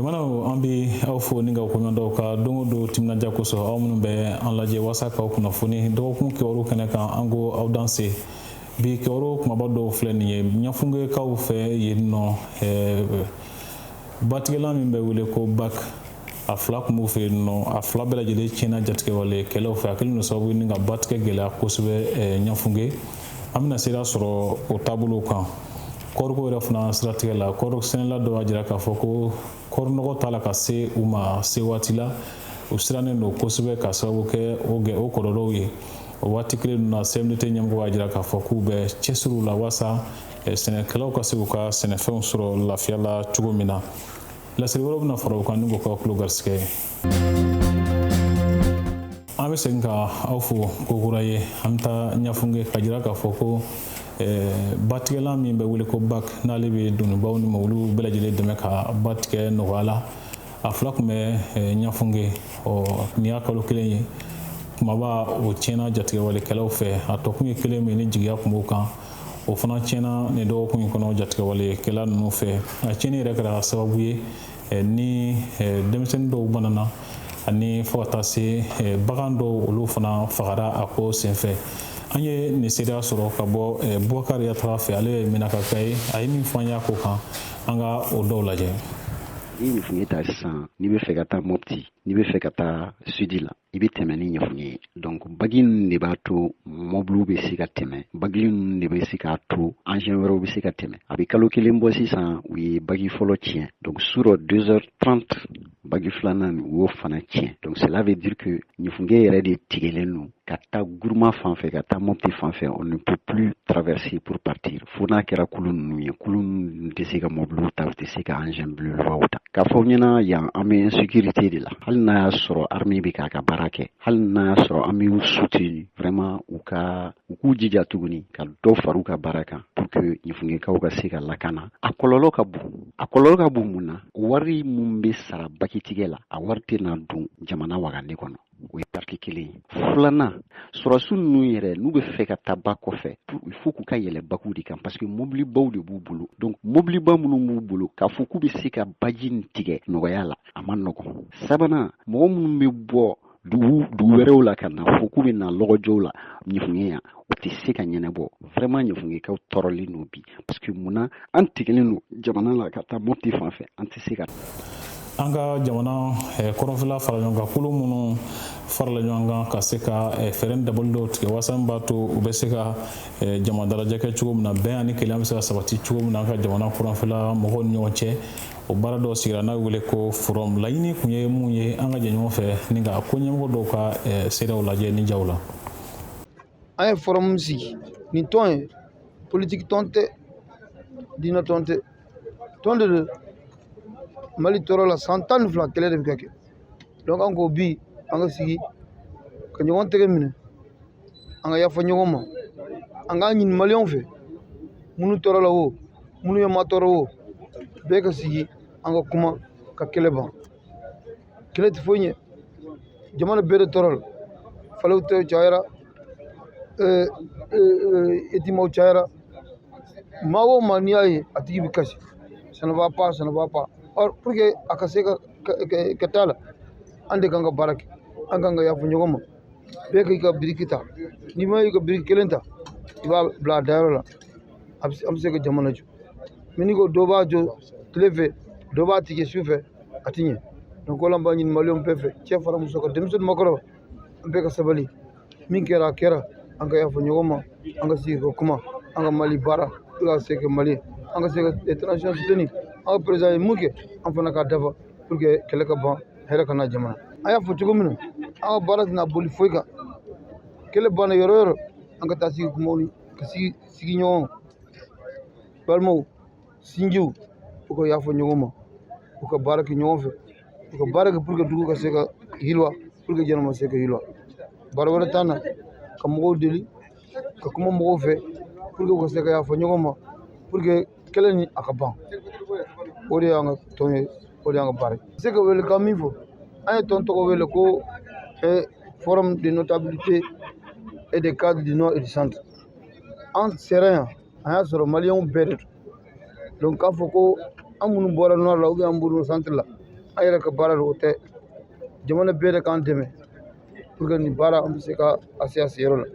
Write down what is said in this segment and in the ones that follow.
Limanaw, an bɛ aw fo ni ka koɲɔgɔn ka don o don timinadiya kosɔn, aw minnu bɛ an lajɛ walasa k'aw kunnafoni dɔgɔkun kibaru kɛnɛ kan, an ko aw danse. Bi kibaru kumaba dɔw filɛ nin ye. Ɲafungekaw fɛ yen nɔ, batigɛla min bɛ wele ko bac, a fila tun b'u fɛ yen nɔ. A fila bɛɛ lajɛlen tiɲɛna jatigɛwale kɛlɛw fɛ. A kɛlen don sababu ni ka batigɛ gɛlɛya kosɛbɛ Ɲafunge. An bɛna sira sɔrɔ o taabolow kan. Kɔɔriko yɛrɛ fana siratigɛ la, kɔɔri sɛnɛla dɔ b'a jira k'a fɔ ko kɔɔri nɔgɔ t'a la ka se u ma se waati la. U sirannen don kosɛbɛ ka sababu kɛ o o kɔlɔlɔw ye. O waati kelen ninnu na, CMDT ɲɛmɔgɔ b'a jira k'a fɔ k'u bɛ cɛsiriw la walasa sɛnɛkɛlaw ka se k'u ka sɛnɛfɛnw sɔrɔ lafiya la cogo min na. Laseli wɛrɛw bɛna fara o kan ni k'o k'aw tulo garisɛgɛ ye. An bɛ segin ka aw fo kokura ye. An bɛ taa Ɲafunge ka jira k'a fɔ ko batigɛla min bɛ wele ko bac, n'ale bɛ donibaw ni mɔbiliw bɛɛ lajɛlen dɛmɛ ka ba tigɛ nɔgɔya la, a fila tun bɛ Ɲafunge. Ɔ, nin y'a kalo kelen ye kumaba o tiɲɛna jatigɛwalekɛlaw fɛ. A tɔ kun ye kelen min ni jigiya tun b'o kan, o fana tiɲɛna nin dɔgɔkun in kɔnɔ jatigɛwalekɛla ninnu fɛ. A tiɲɛni yɛrɛ kɛra sababu ye ni denmisɛnnin dɔw banana, ani fo ka taa se bagan dɔw, olu fana fagara a ko senfɛ. An ye nin seereya sɔrɔ ka bɔ Bubakari Yatara fɛ, ale ye Minakaka ye. A ye min fɔ an y'a ko kan, an ka o dɔw lajɛ. Ni Ɲɛfunge ta sisan, n'i bɛ fɛ ka taa Mopti, n'i bɛ fɛ ka taa sud la, i bɛ tɛmɛ ni Ɲɛfunge ye. Donc bac ninnu de b'a to mɔbiliw bɛ se ka tɛmɛ, bac ninnu de bɛ se k'a to engin wɛrɛw bɛ se ka tɛmɛ. A bɛ kalo kelen bɔ sisan, u ye bac fɔlɔ tiɲɛ. Donc su rɔ 2h30, bac filanan, u y'o fana tiɲɛ. Donc cela veut dire que Ɲɛfunge yɛrɛ de tigɛlen don ka taa Guruma fan fɛ, ka taa Mopti fan fɛ. On ne peut plus traverser pour partir fo n'a kɛra kulu ninnu ye. Kulu ninnu tɛ se ka mɔbiliw ta, u tɛ se ka engin belebelebaw ta. K'a fɔ ɲɛna, yan an bɛ insécurité de la. Hali n'a y'a sɔrɔ armée bɛ k'a ka baara kɛ, hali n'a y'a sɔrɔ an bɛ soutenu, vraiment u k'u jija tuguni ka dɔ fara u ka baara kan pour que Ɲɛfungekaw ka se ka lakana. A kɔlɔlɔ ka bon, a kɔlɔlɔ ka bon. Mun na? Wari mun bɛ sara bakitigɛ la, a wari tɛna don jamana wagande kɔnɔ. O ye partie kelen ye. Filanan, sɔrɔsi ninnu yɛrɛ, n'u bɛ fɛ ka taa ba kɔfɛ, il faut k'u ka yɛlɛ bakiw de kan, parce que mobilibaw de b'u bolo. Donc mobiliba minnu b'u bolo, k'a fɔ k'u bɛ se ka baji nin tigɛ nɔgɔya la, a ma nɔgɔn. Sabanan, mɔgɔ minnu bɛ bɔ dugu dugu wɛrɛw la ka na fɔ k'u bɛ na lɔgɔjɔw la Ɲɛfunge yan, o tɛ se ka ɲɛnabɔ. Vraiment, Ɲɛfungekaw tɔɔrɔlen don bi, parce que munna? An tigɛlen don jamana la ka taa Mopti fan fɛ, an tɛ se ka An ka jamana kɔrɔnfɛla fara ɲɔgɔn kan, kulu minnu farala ɲɔgɔn kan ka se ka fɛɛrɛ dabali dɔw tigɛ walasa min b'a to u bɛ se ka jama dalajɛ kɛ cogo min na, bɛn ani kelenya bɛ se ka sabati cogo min na an ka jamana kɔrɔnfɛla mɔgɔw ni ɲɔgɔn cɛ, o baara dɔw sigira n'a wele ko forum. Laɲini kun ye mun ye? An ka jɛ ɲɔgɔn fɛ ni ka ko ɲɛmɔgɔ dɔw ka seerew lajɛ ni jaw la. An ye forum sigi. Nin tɔn ye politiki tɔn tɛ, diinɛ tɔn tɛ, tɔn de don. Mali tɔɔrɔ la san 12, kɛlɛ de bɛ ka kɛ. Donc an ko bi an ka sigi ka ɲɔgɔn tɛgɛ minɛ, an ka yafa ɲɔgɔn ma, an k'a ɲini Maliyɛnw fɛ, minnu tɔɔrɔ la o, minnu ye ma tɔɔrɔ o, bɛɛ ka sigi, an ka kuma ka kɛlɛ ban. Kɛlɛ tɛ foyi ɲɛ. Jamana bɛɛ de tɔɔrɔ la, falew tɛ cayara, etimaw cayara. Maa o maa, n'i y'a ye a tigi bɛ kasi, ça ne va pas, ça ne va pas. Or pour que a ka se ka taa la, an de kan ka baara kɛ, an kan ka yafa ɲɔgɔn ma. Bɛɛ k'i ka biriki ta. N'i ma i ka biriki kelen ta, i b'a bila a dayɔrɔ la, an bɛ se ka jamana jɔ. Mais n'i ko dɔ b'a jɔ tile fɛ, dɔ b'a tigɛ su fɛ, a ti ɲɛ. Donc o la, an b'a ɲini Maliyɛnw bɛɛ fɛ, cɛ fara muso kan, denmisɛnnin, makɔrɔ, an bɛɛ ka sabali. Min kɛra, a kɛra. An ka yafa ɲɔgɔn ma, an ka sigi ka kuma, an ka Mali baara pour que ka se ka Mali, an ka se ka transition soutenir. An ka président ye mun kɛ, an fana k'a dafa pour que kɛlɛ ka ban, hɛrɛ ka na jamana. An y'a fɔ cogo min na, an ka baara tɛna boli foyi kan. Kɛlɛ banna yɔrɔ o yɔrɔ, an ka taa sigi kumaw ni ka sigi sigiɲɔgɔn, balimaw, sinjiw, u ka yafa ɲɔgɔn ma, u ka baara kɛ ɲɔgɔn fɛ, u ka baara kɛ pour que dugu ka se ka yiriwa, pour que jamana ka se ka yiriwa. Baara wɛrɛ t'an na ka mɔgɔw deli, ka kuma mɔgɔw fɛ pour que u ka se ka yafa ɲɔgɔn ma, pour que kɛlɛ ni a ka ban. O de y'an ka tɔn ye, o de y'an ka baara ye. Se ka wele ka min fɔ, an ye tɔn tɔgɔ wele ko Forum de notabilité et des cadres du nord et du centre. An sera yan, an y'a sɔrɔ Maliyɛnw bɛɛ de don. Donc k'a fɔ ko an minnu bɔra nord la ou bien an bɔra centre la. An yɛrɛ ka baara don, o tɛ. Jamana bɛɛ de k'an dɛmɛ pour que nin baara an bɛ se ka a se a seyɔrɔ la,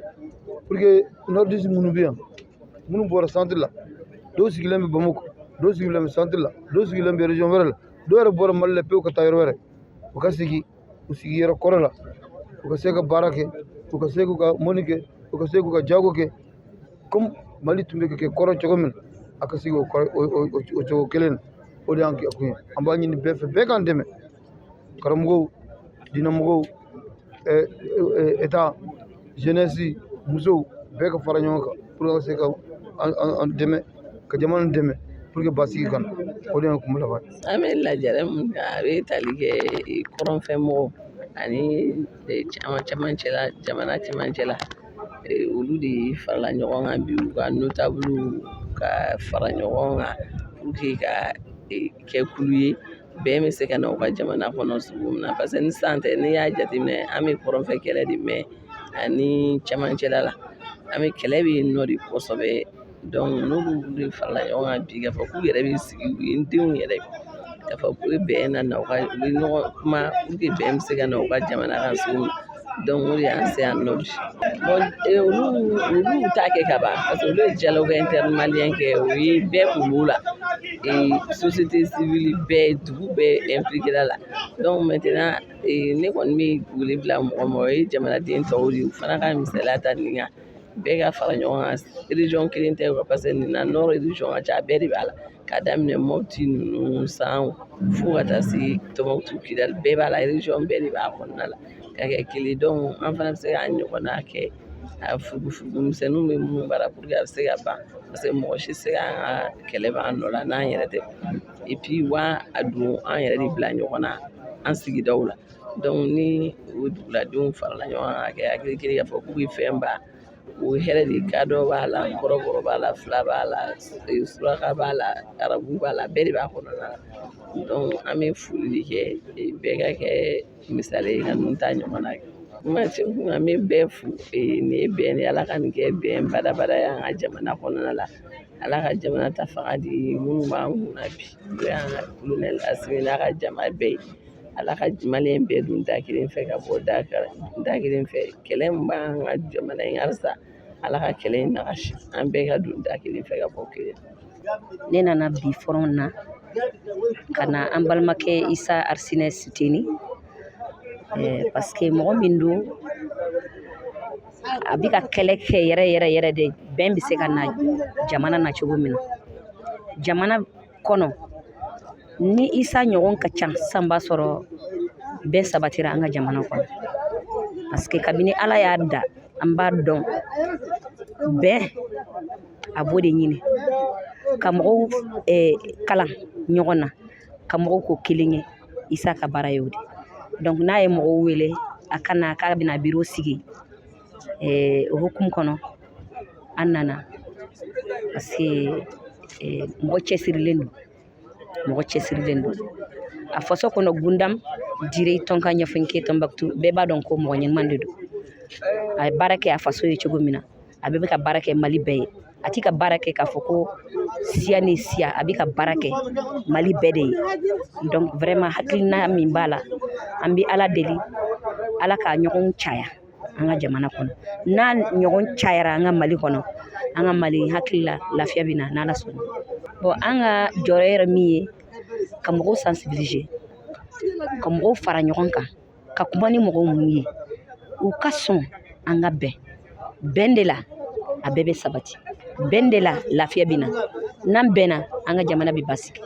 pour que nordiste minnu bɛ yan, minnu bɔra centre la, dɔw sigilen bɛ Bamako, dɔw sigilen bɛ centre la, dɔw sigilen bɛ région wɛrɛ la, dɔw yɛrɛ bɔra Mali la pewu ka taa yɔrɔ wɛrɛ, u ka sigi u sigiyɔrɔ kɔrɔ la, u ka se ka baara kɛ, u ka se k'u ka mɔni kɛ, u ka se k'u ka jago kɛ comme Mali tun bɛ ka kɛ kɔrɔ cogo min na, a ka sigi o kɔrɔ o cogo kelen na. O de y'an kɛ kun ye. An b'a ɲini bɛɛ fɛ, bɛɛ k'an dɛmɛ, karamɔgɔw, diinɛmɔgɔw, état, jeunesse, musow, bɛɛ ka fara ɲɔgɔn kan pour que ka se ka an dɛmɛ, ka jamana dɛmɛ pour que basigi ka na. O de y'an kun laban ye. An bɛ lajɛrɛ mun kan, a bɛ tali kɛ kɔrɔnfɛ mɔgɔw ani caman camancɛla, jamana camancɛla, olu de farala ɲɔgɔn kan bi, u ka notable ka fara ɲɔgɔn kan pour que ka kɛ kulu ye, bɛn bɛ se ka na u ka jamana kɔnɔ cogo min na. Parce que ni sisan tɛ, n'i y'a jateminɛ, an bɛ kɔrɔnfɛ kɛlɛ de mɛn ani camancɛla la, an bɛ kɛlɛ bɛ yen nɔ de kosɛbɛ. Donc n'olu de farala ɲɔgɔn kan bi, k'a fɔ k'u yɛrɛ bɛ sigi, u ye n denw yɛrɛ, k'a fɔ k'u bɛ bɛn na na u ka, u bɛ ɲɔgɔn kuma pour que bɛn bɛ se ka na u ka jamana kan cogo min na. Donc o de y'an se yan nɔ bi. Bon, olu t'a kɛ ka ban, parce que olu ye dialogue intermalien kɛ, o ye bɛɛ kun b'o la, société civile bɛɛ, dugu bɛɛ impliqué la. Donc maintenant, ne kɔni bɛ wele bila mɔgɔ ma, o ye jamanaden tɔw de ye, u fana ka misaliya ta nin kan, bɛɛ ka fara ɲɔgɔn kan. Région kelen tɛ, parce que nin na nord région ka ca, a bɛɛ de b'a la, k'a daminɛ Mopti ninnu san fo ka taa se Tombouctou, Kidali, bɛɛ b'a la, région bɛɛ de b'a kɔnɔna la, ka kɛ kelen. Donc an fana bɛ se k'an ɲɔgɔnna kɛ, a fugufugu misɛnninw bɛ minnu bara pour que a bɛ se ka ban, parce que mɔgɔ si tɛ se k'an ka kɛlɛ ban nɔ la n'an yɛrɛ tɛ. Et puis wa a don an yɛrɛ de bila ɲɔgɔn na an sigidaw la. Donc ni o duguladenw farala ɲɔgɔn kan ka kɛ hakili kelen, k'a fɔ k'u bɛ fɛn ban, o ye hɛrɛ de ye. Kadɔ b'a la, kɔrɔbɔrɔ b'a la, fila b'a la, suraka b'a la, arabu b'a la, bɛɛ de b'a kɔnɔna la. Donc an bɛ foli de kɛ, bɛɛ ka kɛ misali ye ka ninnu ta ɲɔgɔn na. Kuma cɛ kun, an bɛ bɛɛ fo. Nin ye bɛn de, Ala ka nin kɛ bɛn badabada ye an ka jamana kɔnɔna la. Ala ka jamana ta fanga di minnu b'an kunna bi, n'o y'an ka colonel Assimi n'a ka jama bɛɛ ye. Ala ka malien bɛɛ dun da kelen fɛ ka bɔ da kelen fɛ. Kɛlɛ min b'an ka jamana in halisa, Ala ka kɛlɛ in nagasi, an bɛɛ ka don da kelen fɛ ka bɔ kelen. Ne nana bi front na ka na an balimakɛ Issa Arsinɛ soutenir, parce que mɔgɔ min don, a bɛ ka kɛlɛ kɛ yɛrɛ yɛrɛ yɛrɛ de, bɛn bɛ se ka na jamana na cogo min na. Jamana kɔnɔ ni Issa ɲɔgɔn ka ca sisan, b'a sɔrɔ bɛn sabatira an ka jamana kɔnɔ, parce que kabini Ala y'a da, an b'a dɔn bɛn a b'o de ɲini ka mɔgɔw kalan ɲɔgɔn na, ka mɔgɔw ko kelen ye. Issa ka baara ye o de. Donc n'a ye mɔgɔw wele a ka na k'a bɛna bureau sigi, o hukumu kɔnɔ an nana, parce que mɔgɔ cɛsirilen don, mɔgɔ cɛsirilen don a faso kɔnɔ. Gundam Dire Tonka Ɲɛfɔnke Tombouctou, bɛɛ b'a dɔn ko mɔgɔ ɲuman de don. A ye baara kɛ a faso ye cogo min na, a bɛ ka baara kɛ Mali bɛɛ ye. A ti ka baara kɛ k'a fɔ ko siya ni siya, a bɛ ka baara kɛ Mali bɛɛ de ye. Donc vraiment, hakilina min b'a la, an bɛ Ala deli, Ala k'a ɲɔgɔn caya an ka jamana kɔnɔ. N'a ɲɔgɔn cayara an ka Mali kɔnɔ, an ka Mali hakili la lafiya bɛ na, n'Ala sɔnna. Bon, an ka jɔyɔrɔ yɛrɛ min ye ka mɔgɔw sensibiliser, ka mɔgɔw fara ɲɔgɔn kan, ka kuma ni mɔgɔw mun ye, u ka sɔn an ka bɛn. Bɛn de la a bɛɛ bɛ sabati, bɛn de la lafiya bɛ na. N'an bɛnna, an ka jamana bɛ basigi.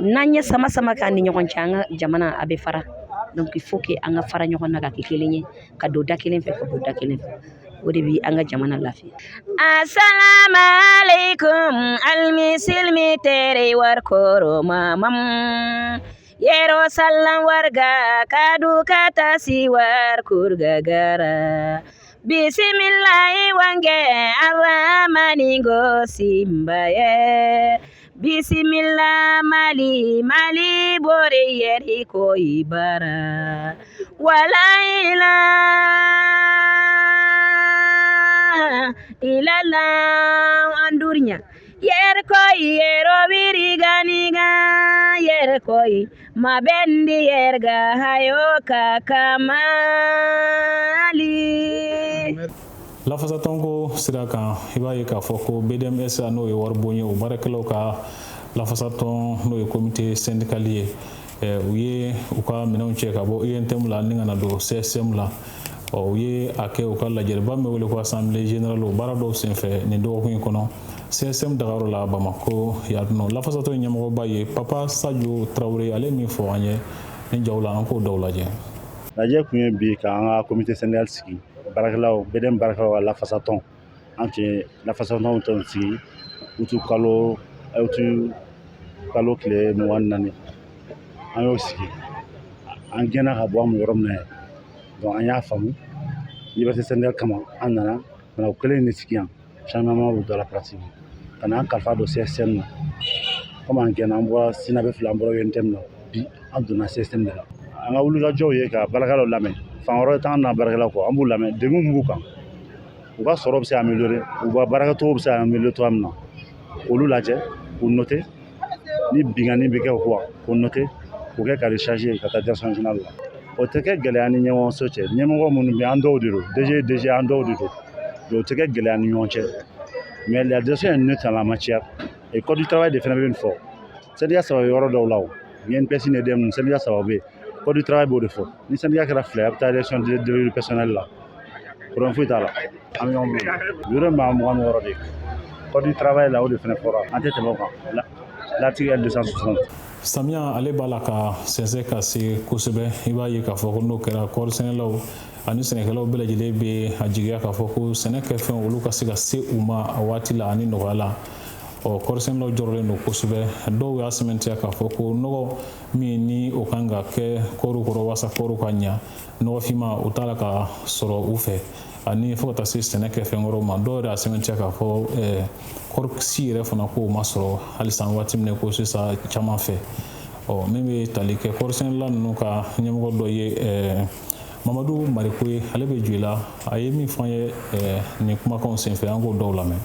N'an ye sama sama k'an ni ɲɔgɔn cɛ, an ka jamana a bɛ fara. Donc il faut que an ka fara ɲɔgɔn na ka kɛ kelen ye, ka don da kelen fɛ, ka bɔ da kelen fɛ. O de bɛ an ka jamana lafiya. Assalamu alaikum, almisilmi tere war koro mamam yero sallan warga kadu katasi war kurgagara bisimillahi wange arramani go simbaye bisimilla mali mali bore yeri ko ibara wala ilaha illallah andurnya yer ko yero wiri ganiga. Yerkoi mabendi yerga hayo kakamali. Lafasatɔnko sira kan, i b'a ye k'a fɔ ko BDMS, n'o ye waribon ye, o baarakɛlaw ka lafasatɔn, n'o ye comité syndical ye, u ye u ka minɛnw cɛ ka bɔ UNTM la ni ka na don CSM la. Ɔ, u ye a kɛ u ka lajɛrɛba min wele ko assemblée générale, o baara dɔw senfɛ nin dɔgɔkun in kɔnɔ CSM dagayɔrɔ la Bamako yan nɔ. Lafasatɔn ɲɛmɔgɔba ye Papa Sadio Tarawele, ale min fɔ an ye ni jaw la, an k'o dɔw lajɛ. Lajɛ kun ye bi k'an ka comité syndical sigi, baarakɛlaw, BDM baarakɛlaw ka lafasatɔn. An tun ye lafasatɔn tɔn sigi utu kalo tile 24. An y'o sigi, an gɛnna ka bɔ an yɔrɔ min na ye. Donc an y'a faamu liberté syndicale kama, an nana ka na o kelen de sigi yan. Changement bɛ don a la pratique ka na an kalifa don CSM na. Komi an gɛnna, an bɔra SYNABEF la, an bɔra UNTM na, bi an donna CSM de la. An ka wulikajɔw ye ka baarakɛlaw lamɛn. Fan wɛrɛ t'an na baarakɛlaw kɔ, an b'u lamɛn, degun min b'u kan, u ka sɔrɔ bɛ se ka améliorer, u ka baarakɛcogo bɛ se ka améliorer cogoya min na, k'olu lajɛ, k'u noter. Ni binkanni bɛ kɛ o kɔ, k'o noter, k'o kɛ ka recharger ka taa direction générale la. O tɛ kɛ gɛlɛya ni ɲɛmɔgɔ so cɛ. Ɲɛmɔgɔ minnu bɛ, an dɔw de don, DG, DG, an dɔw de don. O tɛ kɛ gɛlɛya ni ɲɔgɔn cɛ, mais la direction est neutre en la matière et code du travail de fana bɛ nin fɔ. Syndicat saba bɛ yɔrɔ dɔw la, o ni NPS ni EDM ninnu, syndicat saba bɛ yen, code du travail b'o de fɔ. Ni syndicat kɛra fila ye, a bɛ taa direction du personnel la. Problème foyi t'a la, an bɛ ɲɔgɔn bolo. Bureau maa 26 de, code du travail la, o de fana fɔra, an tɛ tɛmɛ o kan, l'article L260. Samiya ale b'a la ka sɛnsɛn ka se kosɛbɛ. I b'a ye k'a fɔ ko n'o kɛra, kɔɔri sɛnɛlaw ani sɛnɛkɛlaw bɛɛ lajɛlen bɛ a jigiya k'a fɔ ko sɛnɛ kɛfɛn olu ka se ka se u ma a waati la ani nɔgɔya la. Ɔ, kɔɔri sɛnɛlaw jɔrɔlen don kosɛbɛ. Dɔw y'a sɛmɛntiya k'a fɔ ko nɔgɔ min ni o kan ka kɛ kɔɔriw kɔrɔ walasa kɔɔriw ka ɲa, nɔgɔfinma, o t'a la ka sɔrɔ u fɛ, ani fo ka taa se sɛnɛ kɛ fɛn wɛrɛw ma. Dɔw yɛrɛ y'a sɛmɛntiya k'a fɔ kɔɔri si yɛrɛ fana ko o ma sɔrɔ halisa waati min ko sisan caman fɛ. Ɔ, min bɛ tali kɛ kɔɔri sɛnɛla ninnu ka ɲɛmɔgɔ dɔ ye, Mamadu Mariko ye, ale bɛ Joyila, a ye min fɔ an ye nin kumakanw senfɛ, an k'o dɔw lamɛn.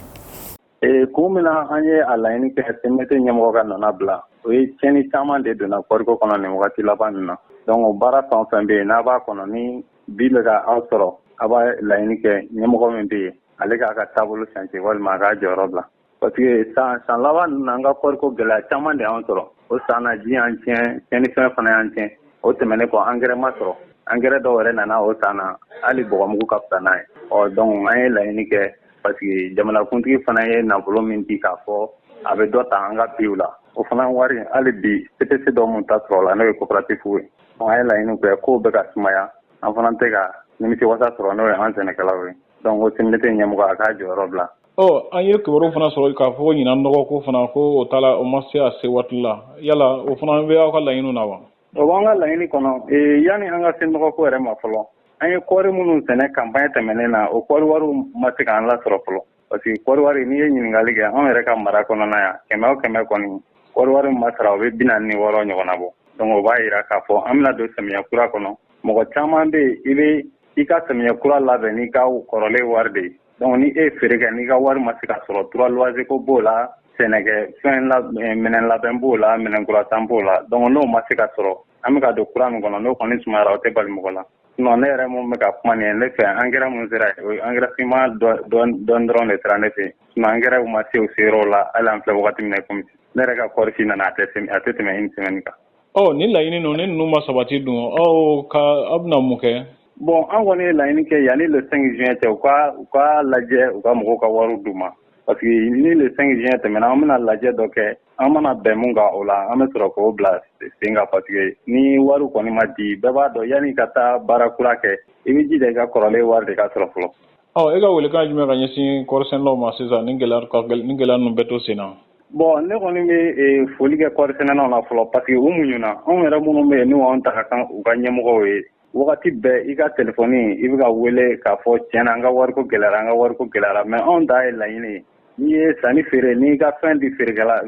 Kun min na an ye a laɲini kɛ CMDT ɲɛmɔgɔ ka nana bila, o ye tiɲɛni caman de donna kɔɔriko kɔnɔ nin wagati laban nin na. Donc o baara fɛn o fɛn bɛ yen n'a b'a kɔnɔ, ni bi bɛ ka aw sɔrɔ, a b'a laɲini kɛ ɲɛmɔgɔ min bɛ yen, ale k'a ka taabolo changer walima a k'a jɔyɔrɔ bila, parce que san san laban ninnu na, an ka kɔɔriko gɛlɛya caman de y'an sɔrɔ. O san na, ji y'an tiɲɛ, tiɲɛnifɛn fana y'an tiɲɛ. O tɛmɛnen kɔ, engrais ma sɔrɔ. Engrais dɔw yɛrɛ nana o san na, hali bɔgɔmugu ka fisa n'a ye. Ɔ, donc an ye laɲini kɛ, parce que jamanakuntigi fana ye nafolo min di k'a fɔ a bɛ dɔ ta an ka biw la, o fana wari, hali bi CPC dɔw mun ta sɔrɔ la, n'o ye coopérative ye. Donc an ye laɲini kɛ, kow bɛ ka sumaya, an fana tɛ ka nimisi wasa sɔrɔ, n'o ye an sɛnɛkɛlaw ye. Donc o CMDT ɲɛmɔgɔ, a k'a jɔyɔrɔ bila. Ɔ, an ye kibaru fana sɔrɔ k'a fɔ ko ɲinan nɔgɔ ko fana ko o t'a la, o ma se a se waati la. Yala o fana bɛ aw ka laɲiniw na wa? O b'an ka laɲini kɔnɔ. Yanni an ka se nɔgɔko yɛrɛ ma fɔlɔ, an ye kɔɔri minnu sɛnɛ campagne tɛmɛnen na, o kɔɔri wariw ma se k'an lasɔrɔ fɔlɔ, parce que kɔɔri wari, n'i ye ɲininkali kɛ anw yɛrɛ ka mara kɔnɔna yan, kɛmɛ o kɛmɛ kɔni, kɔɔri wari min ma sara, o bɛ 46 ɲɔgɔnna bɔ. Donc o b'a yira k'a fɔ an bɛna don samiyɛ kura kɔnɔ. Mɔgɔ caman bɛ yen, i bɛ i ka samiyɛ kura labɛn n'i ka kɔrɔlen wari de ye. Donc ni e ye feere kɛ, n'i ka wari ma se ka sɔrɔ, droit loyer ko b'o la, sɛnɛkɛ fɛn la, minɛn labɛn b'o la, minɛn kura san b'o la. Donc n'o ma se ka sɔrɔ, an bɛ ka don kura min kɔnɔ, n'o kɔni sumayara, o tɛ bali mɔgɔ la. Sinon ne yɛrɛ mun bɛ ka kuma nin ye, ne fɛ engrais mun sera yen, o ye engrais finman dɔɔni dɔrɔn de sera ne fɛ yen. Sinon engrais ma se o seyɔrɔ la hali an filɛ wagati min na komi ne yɛrɛ ka kɔɔri si nana, a tɛ tɛmɛ une semaine kan. Ɔ, ni laɲini ninnu, ni ninnu ma sabati dun, aw ka aw bɛna mun kɛ? Bon, an kɔni ye laɲini kɛ yanni le 5 juin cɛ, u ka lajɛ, u ka mɔgɔw ka wariw d'u ma, parce que ni le 5 juin tɛmɛna, an bɛna lajɛ dɔ kɛ. An mana bɛn mun kan o la, an bɛ sɔrɔ k'o bila sen kan, parce que ni wariw kɔni ma di, bɛɛ b'a dɔn, yanni ka taa baara kura kɛ, i bɛ jija i ka kɔrɔlen wari de ka sɔrɔ fɔlɔ. Ɔ, e ka welekan jumɛn ka ɲɛsin kɔɔrisɛnɛlaw ma sisan, ni gɛlɛya ka ni gɛlɛya ninnu bɛɛ to sen na? Bon, ne kɔni bɛ foli kɛ kɔɔrisɛnɛnaw na fɔlɔ, parce que u muɲuna. Anw yɛrɛ minnu bɛ yen, n'u y'anw ta ka kan u ka ɲɛmɔgɔw ye, wagati bɛɛ i ka telefɔni i bɛ ka wele k'a fɔ tiɲɛna, an ka wariko gɛlɛyara, an ka wariko gɛlɛyara. Mais anw ta ye laɲini ye, n'i ye sanni feere, n'i ka fɛn di feerekɛla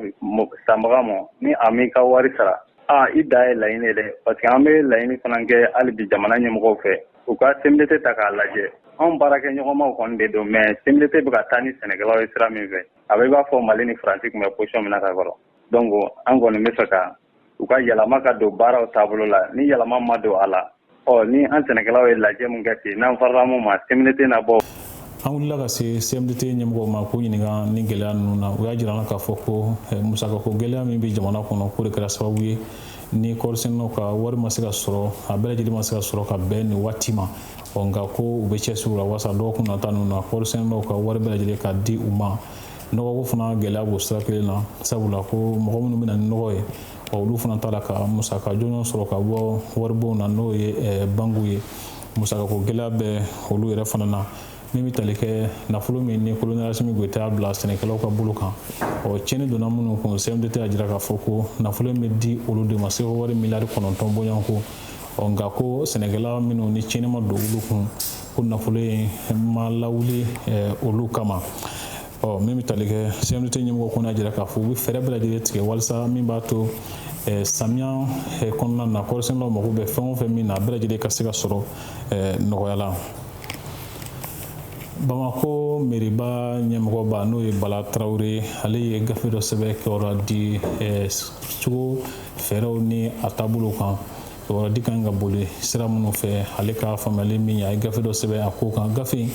sanbaga ma, ni a m'i ka wari sara, aa, i da ye laɲini ye dɛ. Parce que an bɛ laɲini fana kɛ hali bi jamana ɲɛmɔgɔw fɛ, u ka CMDT ta k'a lajɛ. Anw baarakɛ ɲɔgɔnmaw kɔni de don, mais CMDT bɛ ka taa ni sɛnɛkɛlaw ye sira min fɛ, a bɛ i b'a fɔ Mali ni Faransi tun bɛ position min na ka kɔrɔ. Donc an kɔni bɛ fɛ ka U ka yɛlɛma ka don baaraw taabolo la. Ni yɛlɛma ma don a la, ɔ ni an sɛnɛkɛlaw ye lajɛ mun kɛ ten, n'an farala mun ma, CMDT na bɔ. An wulila ka se CMDT ɲɛmɔgɔw ma k'u ɲininka ni gɛlɛya ninnu na. U y'a jira an na k'a fɔ ko musakako gɛlɛya min bɛ jamana kɔnɔ, k'o de kɛra sababu ye ni kɔɔrisɛnɛnaw ka wari ma se ka sɔrɔ, a bɛɛ lajɛlen ma se ka sɔrɔ ka bɛn nin waati ma. Ɔ nka ko u bɛ cɛsiri la walasa dɔgɔkun nata ninnu na, kɔɔrisɛnɛnaw ka wari bɛɛ lajɛlen ka di u ma. Nɔgɔko fana gɛlɛya b'o sira kelen na, sabula ko mɔgɔ minnu bɛ na ni nɔgɔ ye, ɔ olu fana t'a la ka musaka jɔnjɔn sɔrɔ ka bɔ waribonw na, n'o ye bankiw ye. Musakako gɛlɛya bɛ olu yɛrɛ fana na. Min bɛ tali kɛ nafolo min ni colonel Asimi Goyita y'a bila sɛnɛkɛlaw ka bolo kan, ɔ tiɲɛni donna minnu kun, CMDT y'a jira k'a fɔ ko nafolo in bɛ di olu de ma, CFA wari miliyari 9 bɔɲɔgɔnko. Ɔ nka ko sɛnɛkɛla minnu ni tiɲɛni ma don olu kun, ko nafolo in ma lawuli olu kama. Ɔ min bɛ tali kɛ CMDT ɲɛmɔgɔ ko, n'a jira k'a fɔ u bɛ fɛɛrɛ bɛɛ lajɛlen tigɛ walasa min b'a to samiya kɔnɔna na, kɔɔrisɛnɛlaw mago bɛ fɛn o fɛn min na, a bɛɛ lajɛlen ka se ka sɔrɔ nɔgɔya la. Bamako meriba ɲɛmɔgɔba, n'o ye Bala Tarawele, ale ye gafe dɔ sɛbɛn kibaruya di cogo fɛɛrɛw ni a taabolo kan, kibaruya di kan ka boli sira minnu fɛ. Ale ka faamuyali min ye, a ye gafe dɔ sɛbɛn a ko kan. Gafe in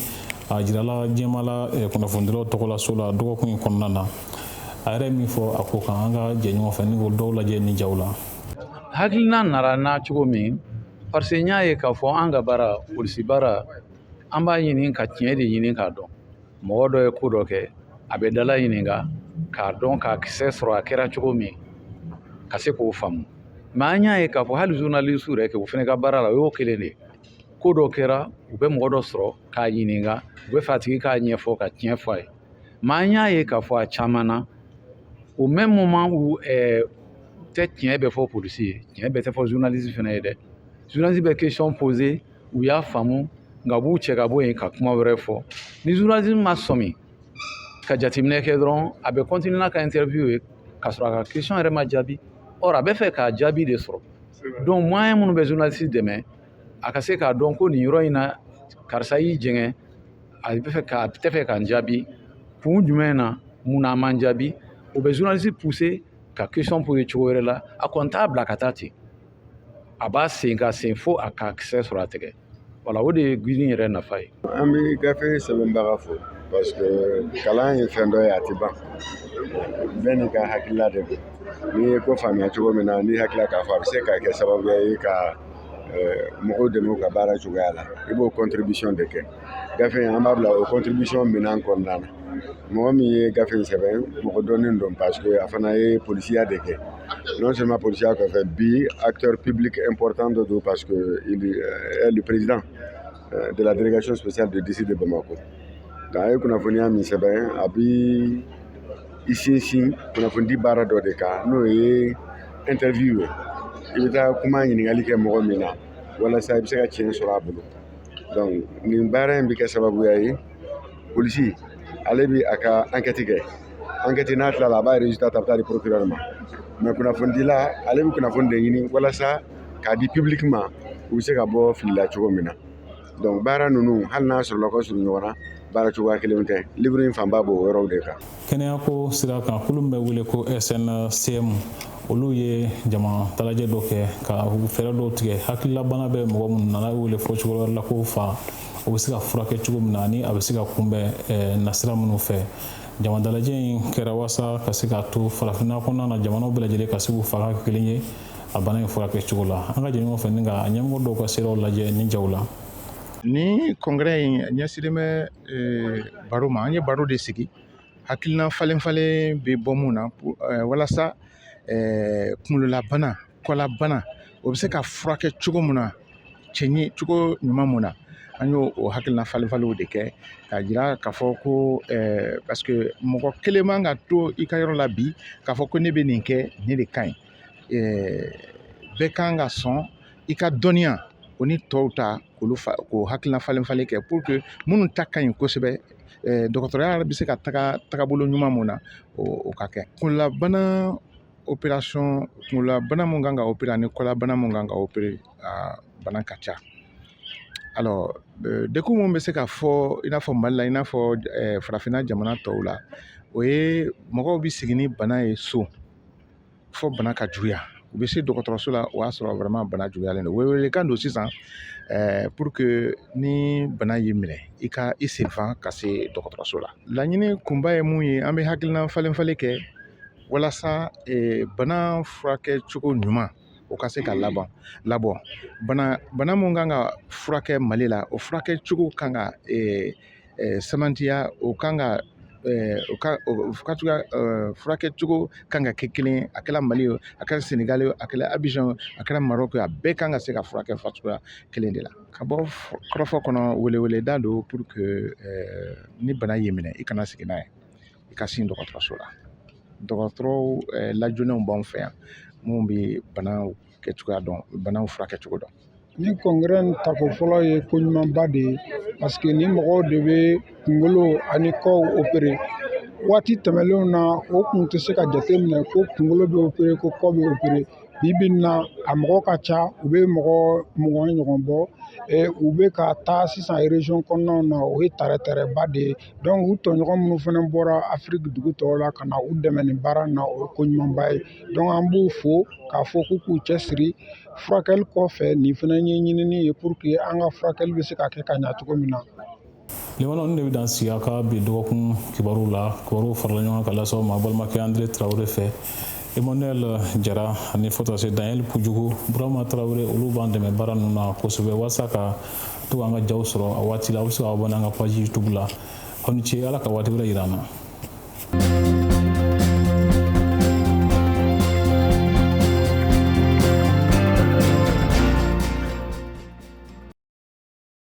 a jirala diɲɛmala kunnafonidilaw tɔgɔlaso la dɔgɔkun in kɔnɔna na. A yɛrɛ min fɔ a ko kan, an ka jɛ ɲɔgɔn fɛ ni k'o dɔw lajɛ ni jaw la. Hakilina nana na cogo min, parce que n y'a ye k'a fɔ an ka baara, polisi baara, an b'a ɲini ka tiɲɛ de ɲini k'a dɔn. Mɔgɔ dɔ ye ko dɔ kɛ, a bɛ dala ɲininka k'a dɔn, k'a kisɛ sɔrɔ a kɛra cogo min, ka se k'o faamu. Mais an y'a ye k'a fɔ hali journaliste yɛrɛ kɛ, o fana ka baara la, o y'o kelen de ye. Ko dɔ kɛra, u bɛ mɔgɔ dɔ sɔrɔ k'a ɲininka, u bɛ fɛ a tigi k'a ɲɛfɔ, ka tiɲɛ fɔ a ye. Mais an y'a ye k'a fɔ a caman na, au même moment où tɛ tiɲɛ bɛ fɔ polisi ye, tiɲɛ bɛɛ tɛ fɔ journaliste fana ye dɛ. Journaliste bɛ question poser, u y'a faamu, nka u b'u cɛ ka bɔ yen ka kuma wɛrɛ fɔ. Ni journaliste ma sɔmi ka jateminɛ kɛ dɔrɔn, a bɛ continuer n'a ka interview ye k'a sɔrɔ a ka question yɛrɛ ma jaabi. Or a bɛ fɛ k'a jaabi de sɔrɔ. Donc moyen minnu bɛ journaliste dɛmɛ a ka se k'a dɔn ko nin yɔrɔ in na, karisa y'i jɛngɛ, a bɛ fɛ ka tɛ fɛ ka n jaabi kun jumɛn na, mun na a man jaabi, o bɛ journaliste pousser ka question poser cogo wɛrɛ la. A kɔni t'a bila ka taa ten, a b'a sen ka sen fo a ka kisɛ sɔrɔ a tɛgɛ. Wala, o de ye guide yɛrɛ nafa ye. An bɛ gafe sɛbɛnbaga fo, parce que kalan ye fɛn dɔ ye, a tɛ ban. Bɛɛ n'i ka hakilila de don. N'i ye ko faamuya cogo min na, n'i hakilila k'a fɔ a bɛ se ka kɛ sababu ye ka mɔgɔw dɛmɛ u ka baara cogoya la, i b'o contribution de kɛ. Gafe in, an b'a bila o contribution minɛn kɔnɔna na. Mɔgɔ min ye gafe in sɛbɛn, mɔgɔ dɔnnen don, parce que a fana ye polisiya de kɛ. Non seulement polisiya kɔfɛ, bi acteur public important dɔ don, parce que il est le président de la délégation spéciale de district de Bamako. Nka a ye kunnafoniya min sɛbɛn, a bi i sinsin kunnafonidi baara dɔ de kan, n'o ye interview ye. I bɛ taa kuma ɲininkali kɛ mɔgɔ min na walasa i bɛ se ka tiɲɛ sɔrɔ a bolo. Donc nin baara in bɛ kɛ sababuya ye, polisi ale bi a ka enquête kɛ. Enquête n'a tilala, a b'a résultat ta, a bɛ taa di procureur ma. Mais kunnafonidila, ale bɛ kunnafoni de ɲini walasa k'a di public ma, u bɛ se ka bɔ fili la cogo min na. Donc baara ninnu, hali n'a sɔrɔla ka surun ɲɔgɔn na, baara cogoya kelen tɛ. Livre in fanba b'o yɔrɔw de kan. Kɛnɛyako sira kan, kulu min bɛ wele ko SNCM, olu ye jama dalajɛ dɔ kɛ ka fɛɛrɛ dɔw tigɛ. Hakililabana bɛ mɔgɔ minnu na, n'a wele fɔ cogo wɛrɛ la ko fa, o bɛ se ka furakɛ cogo min na ani a bɛ se ka kunbɛn nasira minnu fɛ. Jama dalajɛ in kɛra walasa ka se k'a to farafinna kɔnɔna na, jamanaw bɛɛ lajɛlen ka se k'u fanga kɛ kelen ye a bana in furakɛ cogo la. An ka jɛ ɲɔgɔn fɛ ni ka ɲɛmɔgɔ dɔw ka siraw lajɛ ni jaw la. Ni congrès in ɲɛsinnen bɛ baro ma. An ye baro de sigi, hakilina falen falen bɛ bɔ mun na, walasa kunkololabana, kɔlabana, o bɛ se ka furakɛ cogo min na, cɛɲi cogo ɲuman mun na. An y'o o hakilina falen falenw de kɛ k'a jira k'a fɔ ko parce que mɔgɔ kelen man ka to i ka yɔrɔ la bi k'a fɔ ko ne bɛ nin kɛ, nin de ka ɲi. Bɛɛ kan ka sɔn i ka dɔnniya o ni tɔw ta, k'olu fa k'o hakilina falen falen kɛ pour que minnu ta ka ɲi kosɛbɛ, dɔgɔtɔrɔya bɛ se ka taga tagabolo ɲuman mun na, o ka kɛ. Kunkololabana opération, kunkololabana mun kan ka opérer ani kɔlabana mun kan ka opérer, a bana ka ca. Alors dekun mun bɛ se ka fɔ, i n'a fɔ Mali la, i n'a fɔ farafinna jamana tɔw la, o ye mɔgɔw bɛ sigi ni bana ye so fo bana ka juguya. U bɛ se dɔgɔtɔrɔso la, o y'a sɔrɔ vraiment bana juguyalen don. Welewelekan don sisan pour que ni bana y'i minɛ, i ka i senfa ka se dɔgɔtɔrɔso la. Laɲini kunba ye mun ye? An bɛ hakilina falen falen kɛ walasa bana furakɛ cogo ɲuman, o ka se ka laban labɔ. Bana mun kan ka furakɛ Mali la, o furakɛ cogo kan ka sɛmɛntiya, o kan ka o ka o cogoya furakɛ cogo kan ka kɛ kelen ye. A kɛra Mali ye, a kɛra Senegali ye, a kɛra Abidjan, a kɛra Maroc ye, a bɛɛ kan ka se ka furakɛ cogoya kelen de la. Ka bɔ kɔrɔfɔ kɔnɔ, weleweleda don pour que ni bana y'i minɛ, i kana sigi n'a ye, i ka sin dɔgɔtɔrɔso la. Dɔgɔtɔrɔw lajoonenw b'anw fɛ yan mun bɛ banaw kɛcogoya dɔn, banaw furakɛ cogo dɔn. Ni congrès nin tako fɔlɔ ye ko ɲumanba de ye, parce que ni mɔgɔw de bɛ kunkolo ani kɔw opérer. Waati tɛmɛnlenw na, o kun tɛ se ka jateminɛ ko kunkolo bɛ opérer, ko kɔ bɛ opérer. Bi bi in na, a mɔgɔ ka ca, u bɛ mɔgɔ 20 ɲɔgɔn bɔ. U bɛ ka taa sisan région kɔnɔnaw na, o ye tɛrɛtɛrɛba de ye. Donc u tɔɲɔgɔn minnu fana bɔra Afiriki dugu tɔw la ka na u dɛmɛ nin baara in na, o ye ko ɲumanba ye. Donc an b'u fo k'a fɔ k'u k'u cɛsiri furakɛli kɔfɛ. Nin fana ye ɲinini ye pour que an ka furakɛli bɛ se ka kɛ ka ɲa cogo min na. Limanaw, nin de bɛ dan sigi a ka bi dɔgɔkun kibaru la. Kibaruw farala ɲɔgɔn kan ka lase aw ma balimakɛ Andre Tarawele fɛ, Emmanuel Jara ani fotase Daniel Pujugu, Burama Tarawele. Olu b'an dɛmɛ baara ninnu na kosɛbɛ walasa ka to k'an ka jaw sɔrɔ a waati la. Aw bɛ se k'aw abonné an ka page YouTube la. Aw ni ce, Ala ka waati wɛrɛ yira an na.